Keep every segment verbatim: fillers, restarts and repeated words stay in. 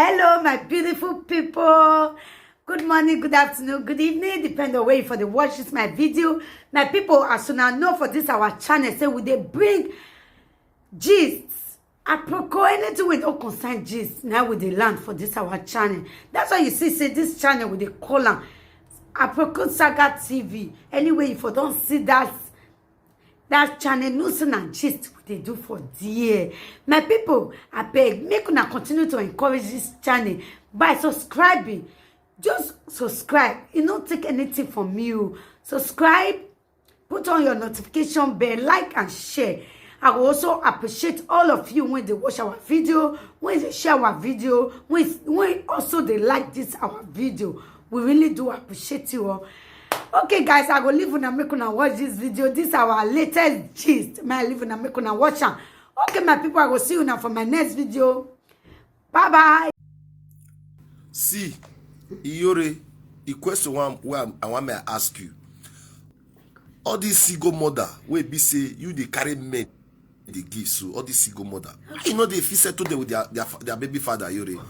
Hello, my beautiful people. Good morning, good afternoon, good evening, depend on where you for the watch this my video. My people, as soon as know for this our channel, say we dey bring gist, aproko, anything wey no concern gist, now we dey land for this our channel. That's why you see say this channel we dey call am Aproko Saga T V. Anyway, if you don't see that that channel, no say na gist we dey do for there. My people, abeg, make una continue to encourage this channel by subscribing. Just subscribe. E no take anything from you. Subscribe, put on your notification bell, like and share. I will also appreciate all of you when they watch our video, when they share our video, when, when also they like this our video. We really do appreciate you all. Okay, guys, I go leave una make una watch this video. This our latest gist. May I leave una make una watch am. Okay, my people, I go see you now for my next video. Bye bye. See, Iyore, the question one wey I, I wan may I ask you. All these single mother wey be say you dey carry men dey give, so all these single mother, why you no dey fit settle them with their, their, their baby father, Iyore?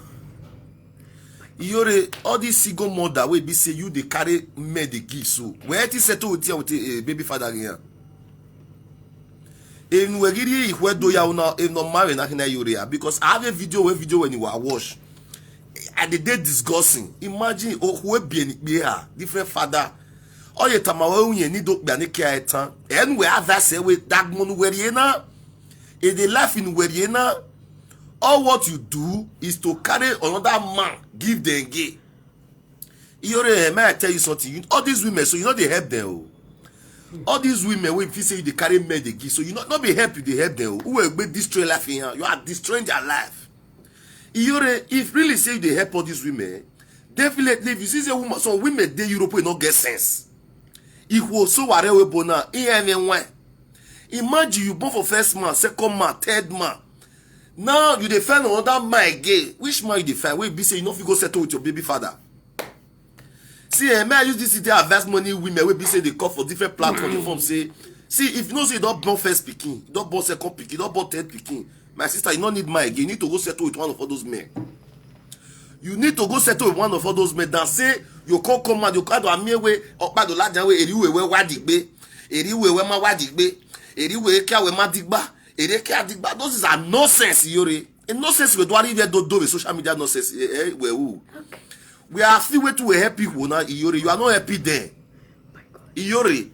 Iyore, all these single mother wey be say you dey carry men dey give, so where to settle with your, with a baby father here? Enu egiri ihwe do ya una eno mare na hina Iyore ya, because I have a video where video when you are wash. I dey dey disgusting. Imagine oh who be any be her different father. Oye tamawe unye ni do gba ni ke etan. En we have that say we dagmon where you na. E dey laugh in where you na. All what you do is to carry another man, give them gay. Iyore, eh, may I tell you something? You, all these women, so you know they help them. Oh. All these women, we feel say you dey carry men they give, so you not not be help you they help them. Oh. Who will be destroy life in here? You are destroying their life. Iyore, if really say you dey help all these women, definitely if you see say woman, some women dey Europe will not get sense. If we so whatever bona, in any way. Imagine you born for first man, second man, third man. Now you dey find another man again. Which man you dey find? Wey be say you no fit go settle with your baby father. See, eh, may I use this to advise money women wey be say they call for different platform. They form say, see, if you know say you don born first pikin, you don born second pikin, you don born third pikin, my sister, you no need man again. You need to go settle with one of all those men. You need to go settle with one of all those men than say you come come out, you come out and me way up by the lad way, eri we we wadigbe, eri we we ma wadigbe, eri we kia we ma digba, eri kia digba. Those are nonsense, Iyore. And nonsense we do even do do with social media nonsense. Eh, eh, we who? We are still wait to help people now, Iyore. You are not helping them. Iyore,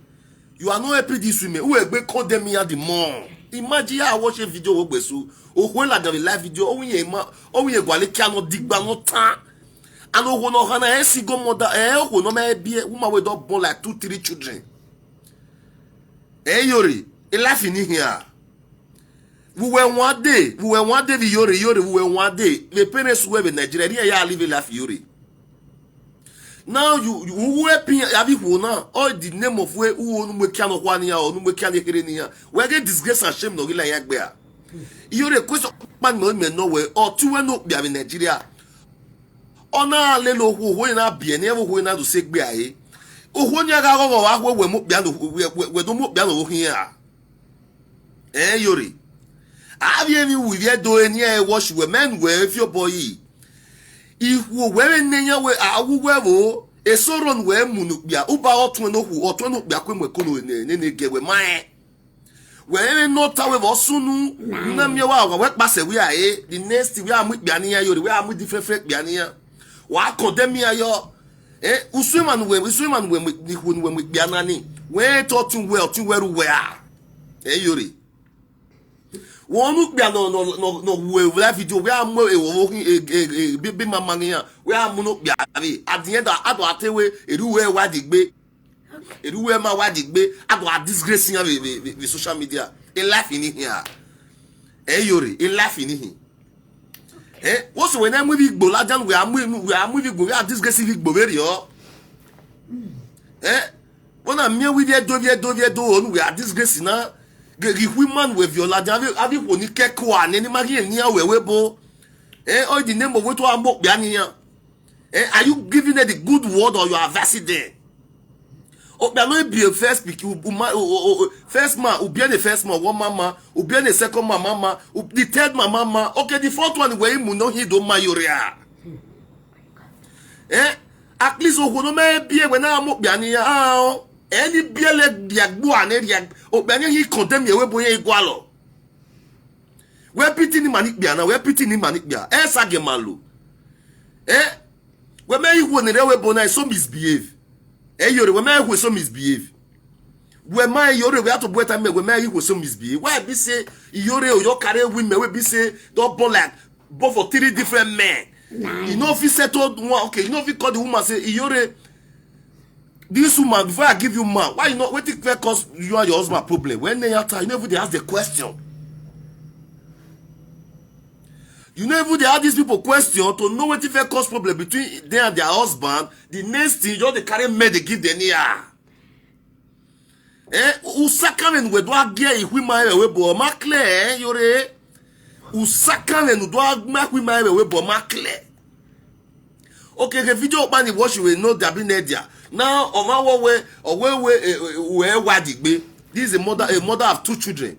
you are not helping these women. Who egbe call them here the more? Imagine I watch a video of Besu. Oh, when like the live video, oh, yeah, ma, oh, yeah, gwale kia no digba no tan. And oh, no hana, eh, single mother, eh, oh, no, may be a woman with dog born like two, three children. Eh, Iyore, a life in here. We were one day, we were one day, the Iyore, Iyore, we were one day. The parents who were in Nigeria, they are living life, Iyore. Now you, you who helping Avi who now? All the name of where who onu me kiano kwani ya, onu me kiano here ni ya. We get disgrace and shame no gila ya gbea. Iyore, question man no me no way. Or two we no be in Nigeria. Ona le lo who who na be ni who na do se gbea e. O who ni aga go wa who we mo bia no we we do mo bia no here. Eh, Iyore. Avi emi wu vie do eni e wash we men we fi oboyi. Ihu we we ne ya we awu we wo. Esoro we munu bia uba otun no hu otun no bia kwe mwe kono ne ne ne ge we mai. We emi no ta we vo sunu. Na mi wa wa we pase we ae. The next we amu bia ni ya, Iyore, we amu different fresh bia ni ya. Wa condemn ya yo. Eh, uswe man we, uswe man we ni hu we bia na ni. We to tun we otun we ru we a. Eh, Iyore. Wonu kpia no no no no we we video we amu e wo hin e e e bi bi mama ni ya. We amu no kpia bi. At the end, ado atewe eru we wadigbe. Eru we ma wadigbe. Ado a disgrace ya we we social media. A life in here. Eh, Iyore, a life in here. Eh, what's when I'm with Igbo, Lajan, we are moving, we are moving, we are disgracing Igbo very oh. Eh, when I'm here with you, do you do you do on, we are disgracing now. Gegi woman with your Lajan, have you have you woni keko and any magi and near we we bo. Eh, all the name of what I'm book biania. Eh, are you giving it the good word or you are versing there? Obia no be a first pick, you, you ma- oh, oh, oh, first man, Ubia the first man, one mama, Ubia the second man, mama, Ub- the third man, mama. Okay, the fourth one where you no he do mayoria. Eh? At least oho no me bie we na mo bia ni ya. Ah, oh. Any bie le dia gbo ane dia. O bia ni he condemn ye we bo ye igwalo. We pity ni mani bia na, we pity ni mani bia. Eh, sage malo. Eh? We me ihu ni re we bo na so misbehave. Eh, Iyore, we me ihu so misbehave. We ma Iyore, we have to boy time, we me ihu so misbehave. Why be say Iyore o yo carry women, we be say don't born like, born for three different men. You know if you settle one, okay, you know if you call the woman say, "Iyore, this woman, before I give you man, why you not waiting to cause you and your husband problem?" When they enter, you never dey ask the question. You never dey ask these people question to know what if cause problem between them and their husband. The next thing, you just dey carry men they give them here. Eh, usakamen we do agia ihwi ma we bo ma clear, eh, Iyore. Usakamen do agma ihwi ma we bo ma clear. Okay, the video bani watch we know that be media. Now, oma wo we, o we we, eh, eh, we wadigbe. This is a mother, a mother of two children.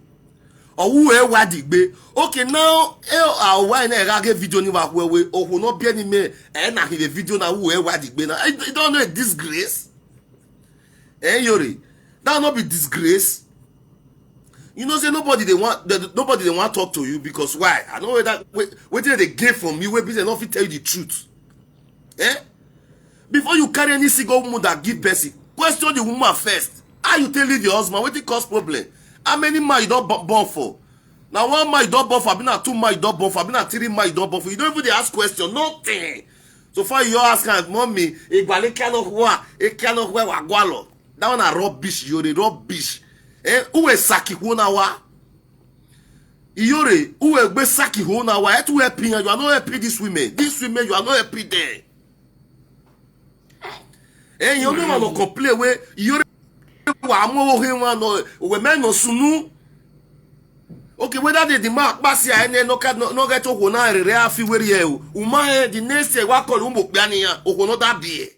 O wu e wadigbe. Okay, now, eh, our why na ga video ni wa we we. O ho no be ni me. Eh, na he the video na wu e wadigbe na. I, I don't know a disgrace. Eh, Iyore, that not be disgrace. You know say nobody they want, they, nobody they want talk to you because why? I know that wait, waiting they gain from you. Wait, they not fit tell you the truth. Eh? Before you carry any single woman that give birth, question the woman first. How you take leave your husband? What it cause problem? How many man you don't born for? Now one man you don't born for, be na two man you don't born for, be na three man you don't born for. You don't even dey ask question, nothing. So far you ask her, "Mommy, igbale kano hua, e kano hua wa gwalo." That one na rubbish, Iyore, rubbish. Eh, who is saki hona wa? Iyore, who is be saki hona wa? Eh, to help you, you are not helping these women. These women, you are not helping them. Eh, you know, no complain we Iyore wa mo wo he wa no, we men no sunu. Okay, whether they the mark pass here and no can no get to go na re re afi we re o. Uma eh, the next day wa call umbo piani ya, o no that be.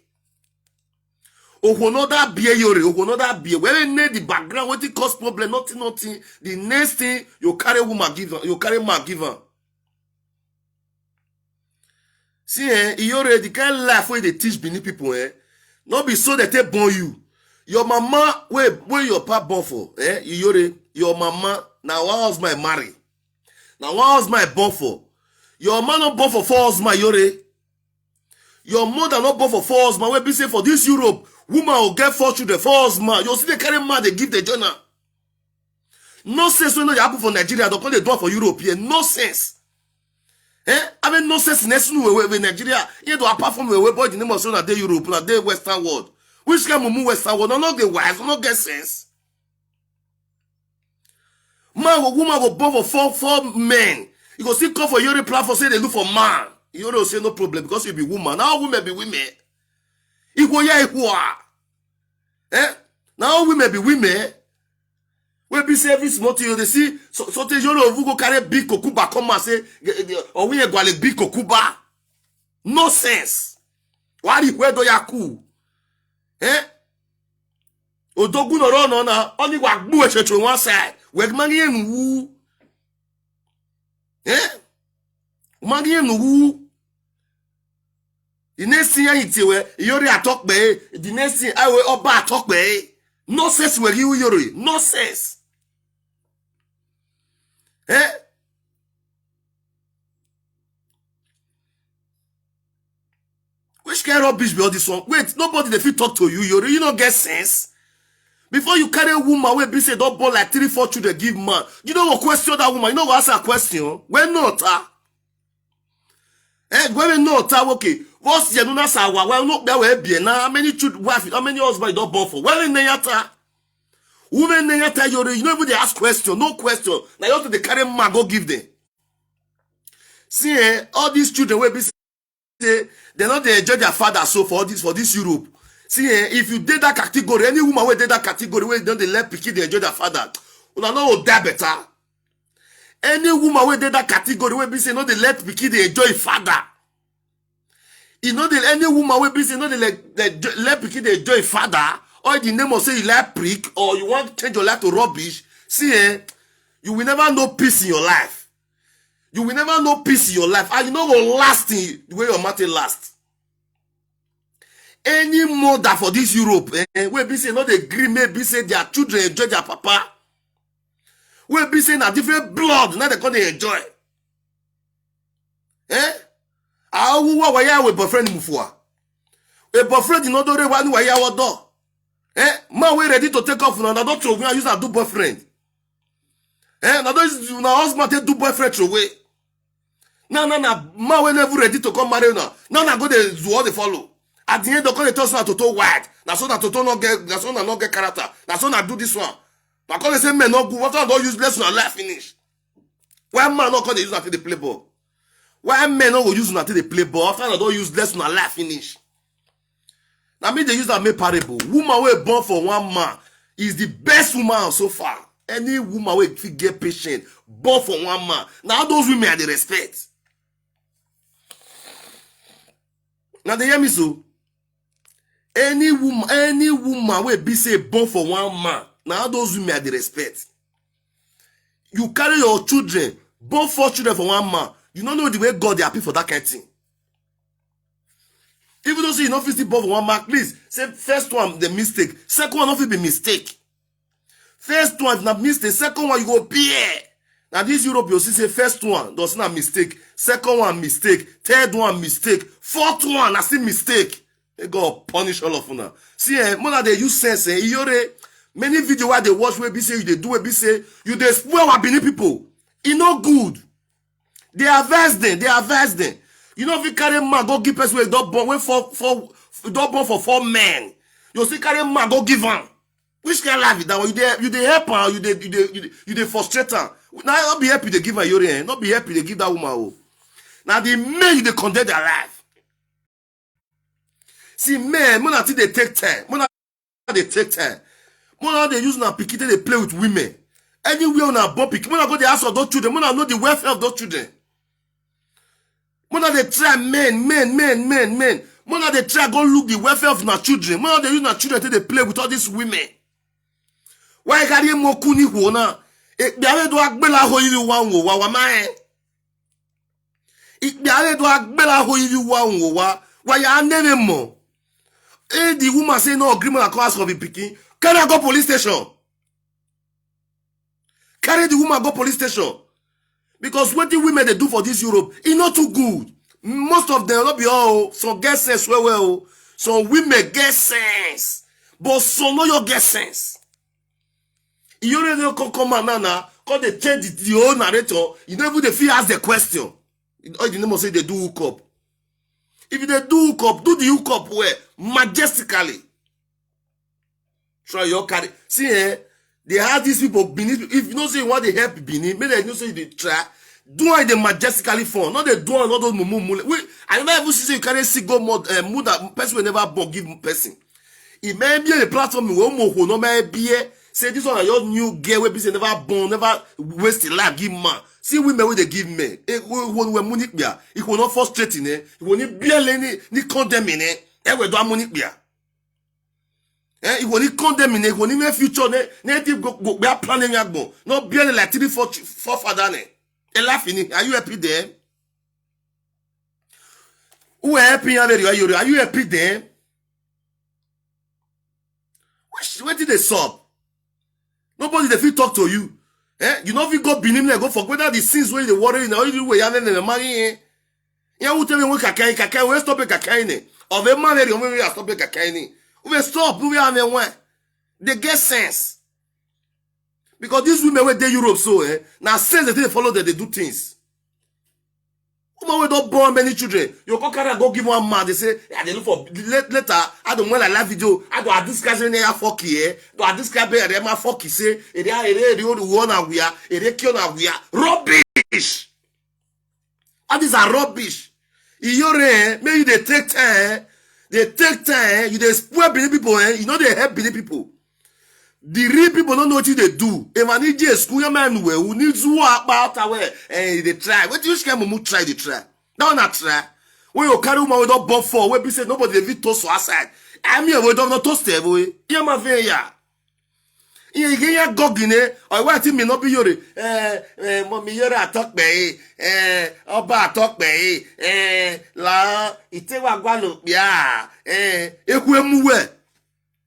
O no that be, Iyore, o no that be. Where need the background, what it cause problem, nothing, nothing. The next thing, you carry woman give her, you carry man give her. See, eh, Iyore, the kind life where they teach Benin people, eh? Not be so that they born you. Your mama, where, where your papa born for, eh? Iyore, your mama, now how's my marry? Now how's my born for? Your man not born for four husband, Iyore. Your mother not born for four husband. Where be say for this Europe, woman will get four children, four husband. You see the carry man, they give the journal. No sense when they happen for Nigeria, don't call the door for Europe here. No sense. Eh? I mean, no sense in Esnu we we Nigeria. You do apart from we we boy the name of so that they Europe, that they Western world. Which kind of move Western world? No, not the wise, no get sense. Man go woman go born for four four men. You go still come for Iyore platform say they look for man. Iyore say no problem because you be woman. Now women be women. Equal yeah equal. Eh? Now women be women. We be say every small thing you dey see. So so te Iyore ovu go carry big kokuba come and say, eh, eh, or we go like big kokuba. No sense. Why the weather ya cool? Eh? Odogun no run on na only wa gbu echecho one side. We magi enu wu. Eh? Magi enu wu. The next thing I tell we Iyore atok be. The next thing I will oba atok be. No sense we you Iyore. No sense. Eh? Which kind of rubbish be all this one? Wait, nobody they fit talk to you. You you not get sense. Before you carry a woman, we be say don't born like three, four children, give man. You know what question that woman? You know what ask a question? When not, ah? Eh, when not, ah, okay. What's the nuna sawa? Well, not that way be now. How many children, wife, how many husband don't born for? Well, in the yata. Women in the yata, you know, they ask question, no question. Now you have to carry man, go give them. See, eh, all these children will be say they not they enjoy their father so for this for this Europe. See, eh, if you did that category, any woman where did that category where don't they let pikin they enjoy their father, una no go die better. Any woman where did that category where be say no they let pikin they enjoy father. You know the any woman where be say no they let let, let pikin they enjoy father or the name of say you like prick or you want change your life to rubbish. See, eh, you will never know peace in your life. You will never know peace in your life. And you know go last in the way your matter last. Any mother for this Europe, eh, wey be say no dey gree make be say their children enjoy their papa, wey be say na different blood na dey come dey enjoy. Eh? Awuwa waya we boyfriend mufua. A boyfriend no do re wa ni waya wodo. Eh? Man wey ready to take off na na don throw away use am do boyfriend. Eh? Na don use na husband take do boyfriend throw away. Now, now, now, man wey never ready to come marry una. Now, now, go dey do all the follow. At the end, they come dey tell us na Toto white. Na so na Toto no get, na so na no get character. Na so na do this one. Na come dey say men no good. What I don useless una life finish. Why man no come dey use am take dey play ball? Why men no go use una take dey play ball? After una don useless una life finish. Na me dey use am make parable. Woman wey born for one man is the best woman so far. Any woman wey fit get patient, born for one man. Na all those women I dey respect. Na dey hear me so? Any woman, any woman wey be say born for one man, na all those women I dey respect. You carry your children, born four children for one man. You no know the way God dey happy for that kind thing. Even though say you no fit still born for one man, please say first one the mistake, second one no fit be mistake. First one if na mistake, second one you go bear. Na this Europe you see say first one don say na mistake, second one mistake, third one mistake, fourth one na still mistake. May God punish all of una. See, eh, mona dey use sense, eh, Iyore. Many video wey I dey watch wey be say you dey do, wey be say you dey spoil our Benin people. E no good. Dey advise them, dey advise them. You no fit carry man go give person wey don born, wey for, for, don born for four men. You still carry man go give am. Which kind life is that one? You dey, you dey help am, you dey, you dey, you dey, you dey frustrate am. Na no be help you dey give am, Iyore, eh? No be help you dey give that woman o. Na the men you dey condemn their life. See, men, mona still dey take time. Mona dey take time. Mona dey use una pikin take dey play with women. Anywhere una born pikin, mona go dey ask of those children. Mona know the welfare of those children. Mona dey try men, men, men, men, men. Mona dey try go look the welfare of una children. Mona dey use una children take dey play with all these women. Why carry moku ni wo na? E bi are do agbela ho yiri wa wo wa wa ma e. Ikpe are do agbela ho yiri wa wo wa. Wa ya nene mo. Eh, the woman say no agreement, I come ask of the pikin. Carry her go police station. Carry the woman go police station. Because wetin women dey do for this Europe, e no too good. Most of them, no be all, some get sense well well. Some women get sense, but some no your get sense. You already come come out now, now, come dey change the, the whole narrator. You no even dey fit ask the question. All the name of say they do hook up. If you dey do hook up, do the hook up well, majestically. Try your carry. See, eh, they have these people, Benin, if you know say you want to help Benin, make dem know say you dey try. Do am in the majestically form. No dey do am all those mumu mumu. We, I never even see say you carry sick go mod, uh, mood that person wey never born give person. E may be a platform wey mo ho no may be say this one na your new girl wey be say never born, never waste him life give man. See women wey dey give men. E wo wo we mu ni pia. E wo no frustrating, eh. E wo ni biele ni, ni condemn, eh. E we do mu ni pia. Eh, e wo ni condemn, eh. E wo ni me future ne, ne ti go, go be a plan ni agbon. No biele like three, four, four father ne. E laughing, are you happy there? Who helping you? Are you, are you happy there? Which, wetin dey sup? Nobody dey fit talk to you. Eh? You no fit go Benin, like, go for whether the sins wey dey worry you, na only you wey ya nene marry, eh? Ya who tell me wey kakai, kakai, wey stop it, kakai ne? Of a man, wey wey stop it, kakai ne? Who wey stop? Who wey have a one? They get sense. Because these women wey dey Europe so, eh, na sense they take follow them, they do things. Woman wey don born many children, you come carry am go give one man, they say, "I dey look for let-, later, I don't want a live video, I don't discuss any fuck here, don't discuss be a ma fuck say, e dey, e dey, e dey one and we are, e dey kill and we are." Rubbish. All these are rubbish. Iyore, eh, make you dey take time, dey take time, eh, you dey spoil Benin people, eh, you no dey help Benin people. The real people no know wetin dey do. If I need J school, your man well, who needs who about away, eh, they try. What you scam mumu try, they try. That one I try. When you carry woman wey don born for, wey be say nobody dey fit toast for outside. I mean, we don't know toast there, boy. Yeah, my vein, yeah. Ihe ihe ya gogine, or what me no be yore. Eh, eh, mo mi yore atokpe, eh, oba atokpe, eh, la, itewa gwa lo pia. Eh, ekwe muwe.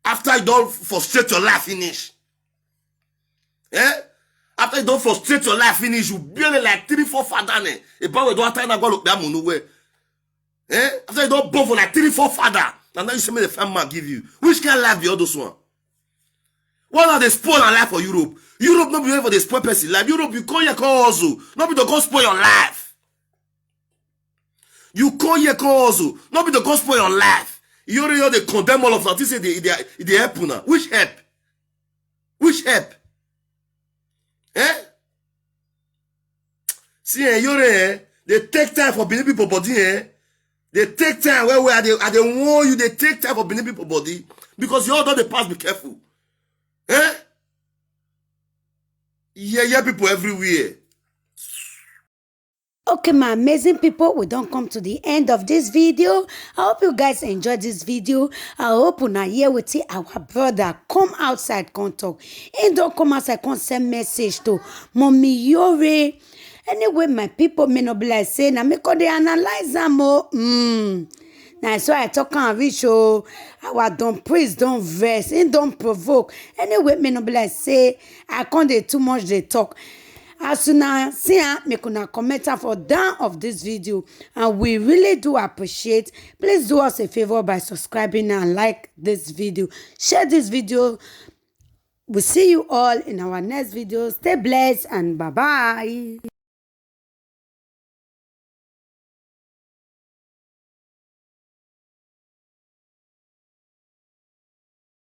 After you don frustrate your life finish. Eh? After you don frustrate your life finish, you build it like three, four father ne. About we don after na go look that money where. Eh? After you don born for like three, four father, and now you say make the farm man give you. Which kind of life be all those one? Why not they spoil our life for Europe? Europe not be for the spoil person life. Europe, you come here, come hustle. Not be to come spoil your life. You come here, come hustle. Not be to come spoil your life. You already they condemn all of that. You say they, they, they help una. Which help? Which help? Eh? See, eh, you eh, they take time for Benin people body, eh? They take time where, where they, they warn you, they take time for Benin people body. Because you all don't dey pass, be careful. Eh? Yeah, yeah, people everywhere. Okay, my amazing people, we don't come to the end of this video. I hope you guys enjoyed this video. I hope una hear wetin our brother come outside, come talk. He don't come outside, come send message to Mommy Yore. Anyway, my people may not be like say, na me come dey analyze am o. Mm. Na so I talk am reach o. Our don priest don vex, he don provoke. Anyway, may not be like say I come dey too much dey talk. As una see am, make una comment am for down of this video, and we really do appreciate. Please do us a favor by subscribing and like this video, share this video. We'll see you all in our next video. Stay blessed and bye bye.